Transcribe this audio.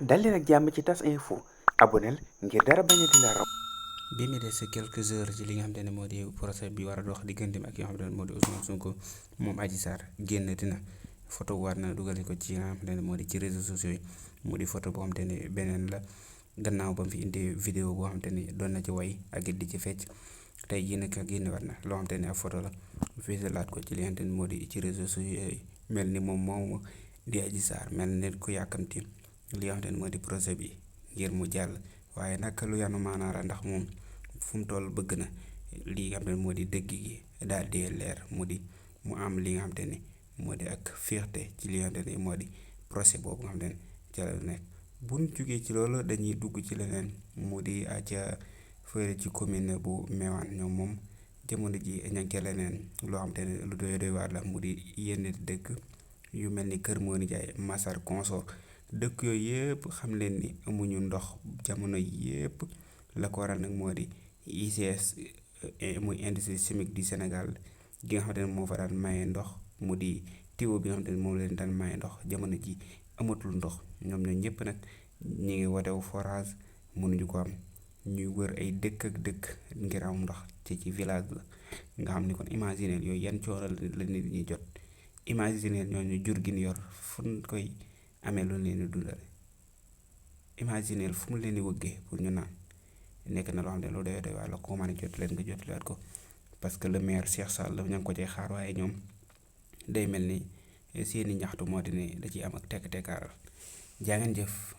dal leen ak jàmm ci tas info aboneel ngir dara bañati la raw. bi mu des quelques heures ci li nga xamante ne moo di procès bi war a dox digganteem ak ki nga xamante ne moo di Ousmane Sonko moom Adji Sarr génn dina photo war na dugal ko ci nga xamante ne moo di ci réseaux sociaux yi mu di photo boo xamante ne beneen la gannaaw ba mu fi indee vidéo boo xamante ni doon na ci way ak it di ci fecc tey jii nag génn war na loo xamante ne ab photo la fesalaat ko ci li nga xamante ne moo di ci réseaux sociaux yi mel ni moom moomu di Adji Sarr mel ni ku yàkkamti li nga xamante ne moo di procès bi ngir mu jàll waaye nag lu yanu maanaara ndax moom fu mu toll bëgg na li nga xam ne moo di dëgg gi daal di leer mu di mu am li nga xam te ne moo di ak fierté ci li nga xam te ne moo di procès boobu nga xam ne ca la nekk. bu ñu jugee ci loolu dañuy dugg ci leneen mu di ca fële ci commune bu Mewane ñoom moom jamono ji ña ngi ca leneen loo xam te ne lu doy waar la mu di yenn dëkk yu mel ni Kër Moni Ndiaye Massar consort dëkk yooyu yëpp xam leen ni amuñu ndox jamono yëpp la ko waral nag moo di ICS muy industrie chimique du Sénégal gi nga xamante ne moo fa daan maye ndox mu di tiwo bi nga xamante ne moom leen daan maye ndox jamono ji amatul ndox ñoom ñooñu ñëpp nag ñi ngi wotewu forage mënuñu ko am ñuy wër ay dëkk ak dëkk ngir am ndox ci village la nga xam ni kon imaginer yooyu yan coono la nit ñi jot imaginer ñooñu jur gi ñu yor fu ñu koy amee lu leen di dundal imaginer fu mu leen di wëggee pour ñu naan nekk na loo xam ne lu doy doy walla ko mën a jot leen nga jot leen ko parce que le maire Cheikh Sall ña ngi ko cay xaar waaye ñoom day mel ni seeni ñaxtu moo di ne da ciy am ak tekk tekkaaral jaa ngeen jëf.